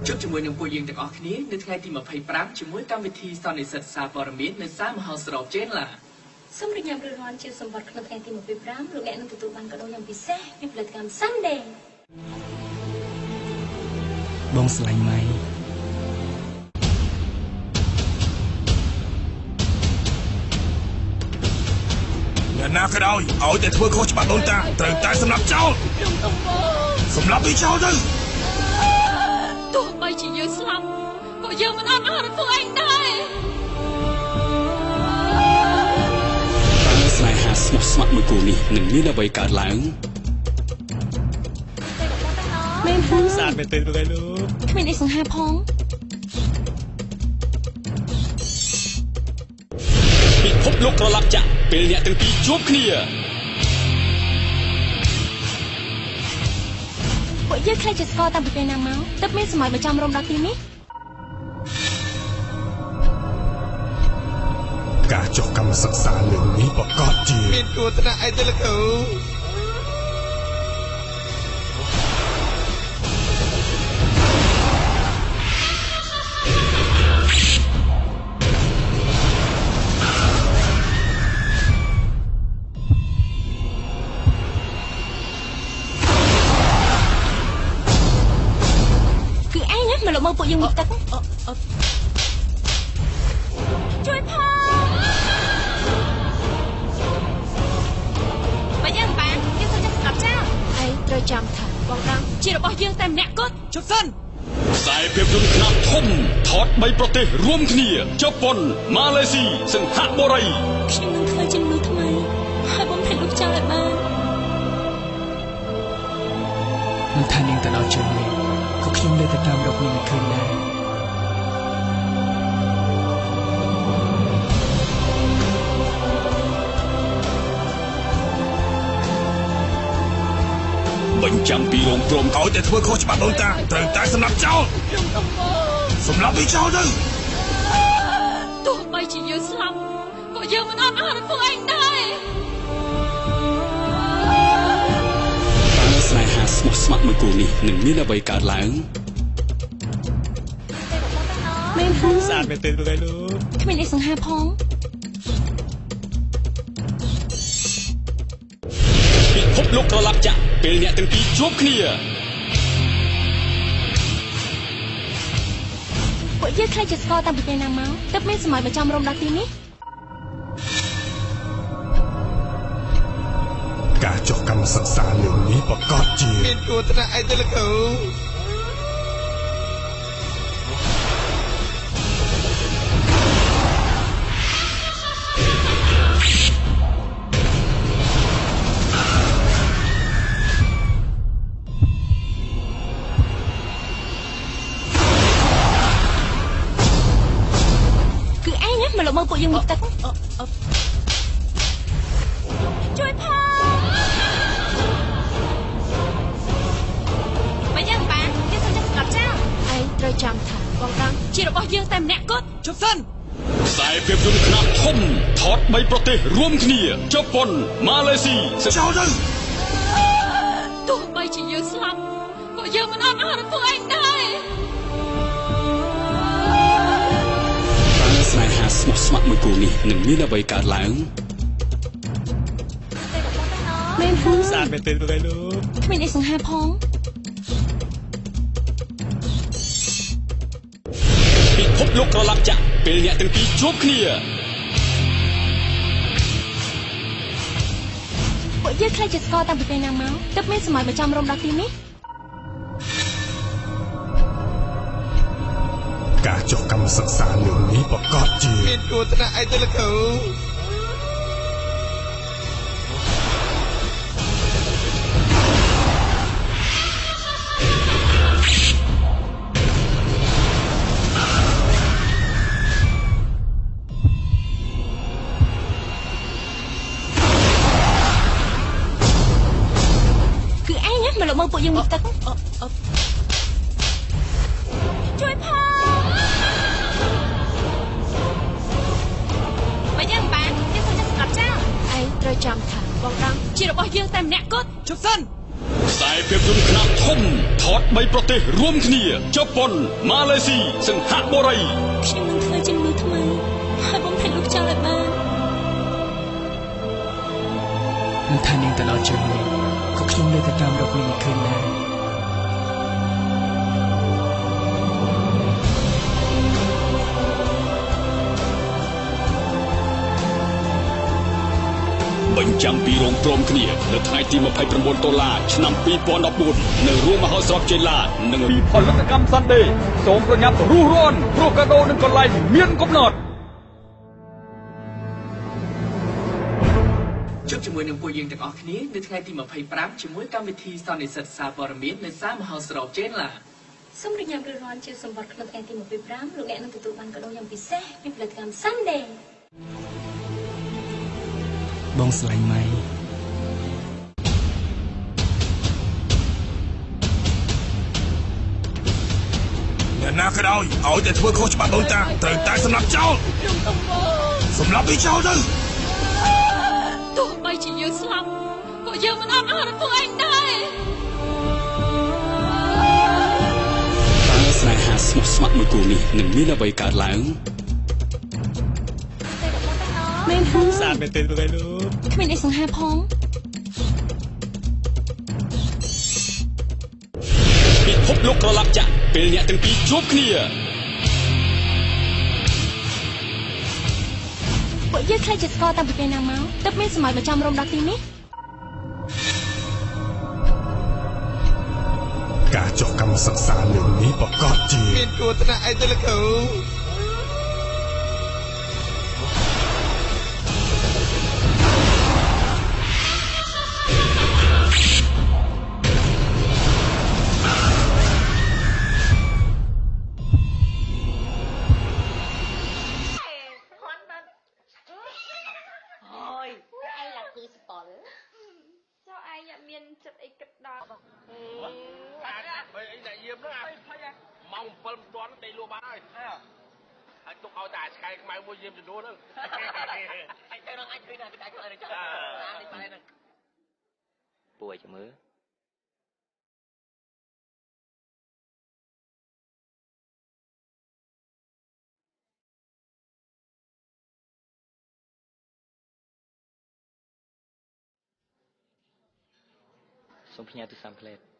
ជួបជាមួយនឹងពួកយើងទាំងអស់គ្នានៅថ្ងៃទី25ជាមួយកម្មវិធីសន្និសីទសារព័ត៌មាននៅសាលមហោស្រពចេនឡា សូមរញ៉ាំរួចរាល់ជាសម្បត្តិក្នុងថ្ងៃទី25លោកអ្នកនឹងទទួលបានកាដូយ៉ាងពិសេសពីផលិតកម្ម Sunday បងស្រឡាញ់ម៉ៃ អ្នកណាក៏ដោយឲ្យតែធ្វើខុសច្បាប់ដូនតាត្រូវតែសម្លាប់ចោលសម្លាប់វាចោលទៅ ទោះបីជាយើងស្លាប់ក៏យើងមិនអត់អារពួកឯងដែរ តើស្នេហាស្មោះស្ម័គ្រមួយគូនេះនឹងមានអ្វីកើតឡើង មែនហើយ ស្អាតមែនទេលោកឯលោក គ្មានអីសង្ហាផង ពិភពលោកក្រឡាប់ចាក់ពេលអ្នកទាំងពីរជួបគ្នា ពួកយើងខ្លាចជាស្គាល់តាំងពីពេលណាមកទើបមានសម័យមកចាំរំដល់ទីនេះ ការចុះកម្មសិក្សាលើកនេះប្រកាសជា មានគ្រោះថ្នាក់អីទេលោកគ្រូ គឺឯងណាមកលោកមើលពួកយើងមុខទឹកជួយផងបើយើងបានយើងត្រូវចាំសម្រាប់ចោលឯងត្រូវចាំថាបងដាំ ជារបស់យើងតែម្នាក់គត់ ជប់សិន ខ្សែភាពយន្តខ្នាតធំថត3ប្រទេសរួមគ្នាជប៉ុនម៉ាឡេស៊ីសិង្ហបុរី ខ្ញុំនឹងធ្វើជាមនុស្សថ្មីហើយបំភ្លេចលោកចោលឲ្យបាន មិនថានាងទៅដល់ជើងមេឃក៏ខ្ញុំនៅតែតាមរកនាងឲ្យឃើញដែរ បញ្ចាំពីរោងព្រំ ឲ្យតែធ្វើខុសច្បាប់ដូនតាត្រូវតែសម្លាប់ចោលសម្លាប់វាចោលទៅ ទោះបីជាយើងស្លាប់ក៏យើងមិនអត់អារពួកឯងដែរ តើស្នេហាស្មោះស្ម័គ្រមួយគូនេះនឹងមានអ្វីកើតឡើង មែនហើយ ស្អាតមែនទេលោកឯលោក គ្មានអីសង្ហាផង ពិភពលោកក្រឡាប់ចាក់ពេលអ្នកទាំងពីរជួបគ្នា ពួកយើងខ្លាចជាស្គាល់តាំងពីពេលណាមកទើបមានសម័យមកចាំរំដល់ទីនេះ ការចុះកម្មសិក្សាលើកនេះប្រកាសជា មានគ្រោះថ្នាក់អីទេលោកគ្រូ គឺឯងណាមកលោកមើលពួកយើងមុខទឹកជួយផងបើយើងបានយើងត្រូវចាំសម្រាប់ចោលឯងត្រូវចាំថា បងដាំជារបស់យើងតែម្នាក់គត់ ជប់សិន ខ្សែភាពយន្តខ្នាតធំថត3ប្រទេសរួមគ្នាជប៉ុនម៉ាឡេស៊ីសិង្ហ ចោលទៅ ទោះបីជាយើងស្លាប់ក៏យើងមិនអត់អារពួកឯងដែរ តើស្នេហាស្មោះស្ម័គ្រមួយគូនេះនឹងមានអ្វីកើតឡើង មែនហើយ ស្អាតមែនទេលោកឯលោក គ្មានអីសង្ហាផង ពិភពលោកក្រឡាប់ចាក់ពេលអ្នកទាំងពីរជួបគ្នា ពួកយើងខ្លាចជាស្គាល់តាំងពីពេលណាមកទើបមានសម័យមកចាំរំដល់ទីនេះ ការចុះកម្មសិក្សាលើកនេះប្រកាសជា មានគ្រោះថ្នាក់អីទេលោកគ្រូ គឺឯងណាមកលោកមើលពួកយើងមុខទឹកជួយផងបើយើងបានយើងត្រូវចាំសម្រាប់ចោលឯងត្រូវចាំថាបងដាំ ជារបស់យើងតែម្នាក់គត់ ជប់សិន ខ្ ខ្សែភាពយន្តខ្នាតធំថត3ប្រទេសរួមគ្នាជប៉ុនម៉ាឡេស៊ីសិង្ហបុរីខ្ញុំនឹងធ្វើជាមនុស្សថ្មីហើយបំភ្លេចលោកចោលឲ្យបានមិនថានាងទៅដល់ជើងនេះក៏ខ្ញុំនៅតែតាមរកនាងមិនឃើញដែរបញ្ចាំងពីរោងព្រមគ្នានៅថ្ងៃទី29តុលាឆ្នាំ2014នៅរោងមហោស្រពចេឡានិងពីផលិតកម្មសាន់ដេសូមប្រញាប់រុះរាន់ព្រោះកាដូនិងកន្លែងមានកំណត់ជួបជាមួយនឹងពួកយើងទាំងអស់គ្នានៅថ្ងៃទី25ជាមួយកម្មវិធីសន្និសីទសារព័ត៌មាននៅសាលមហោស្រពចេឡាសូមរញ៉ាំរឿនរាន់ជាសម្បត្តិក្នុងថ្ងៃទី25លោកអ្នកនឹងទទួលបានកាដូយ៉ាងពិសេសពីផលិតកម្ម Sunday បងស្រឡាញ់ម៉ៃអ្នកណាក៏ដោយឲ្យតែធ្វើខុសច្បាប់ដូនតាត្រូវតែសម្លាប់ចោលសម្លាប់វាចោលទៅទោះបីជាយើងស្លាប់ក៏យើងមិនអត់អរពួកឯងដែរតើស្នេហាស្មោះស្ម័គ្រមួយគូនេះនឹងមានអ្វីកើតឡើងមែនហើយស្អាតមែនទេលោកគ្មានអីសង្ហាផងពិភពលោកក្រឡាប់ចាក់ពេលអ្នកទាំងពីរជួបគ្នាពួកយើងខ្លាចជាស្គាល់តាំងពីពេលណាមកទើបមានសម័យមកចាំរំដល់ទីនេះការចុះកម្មសិក្សាលើនេះប្រកាសជាមានគ្រោះថ្នាក់អីទៅលោកគ្រូពួកឲ្យមើលសូមផ្ញើទូរស័ព្ទផ្លែត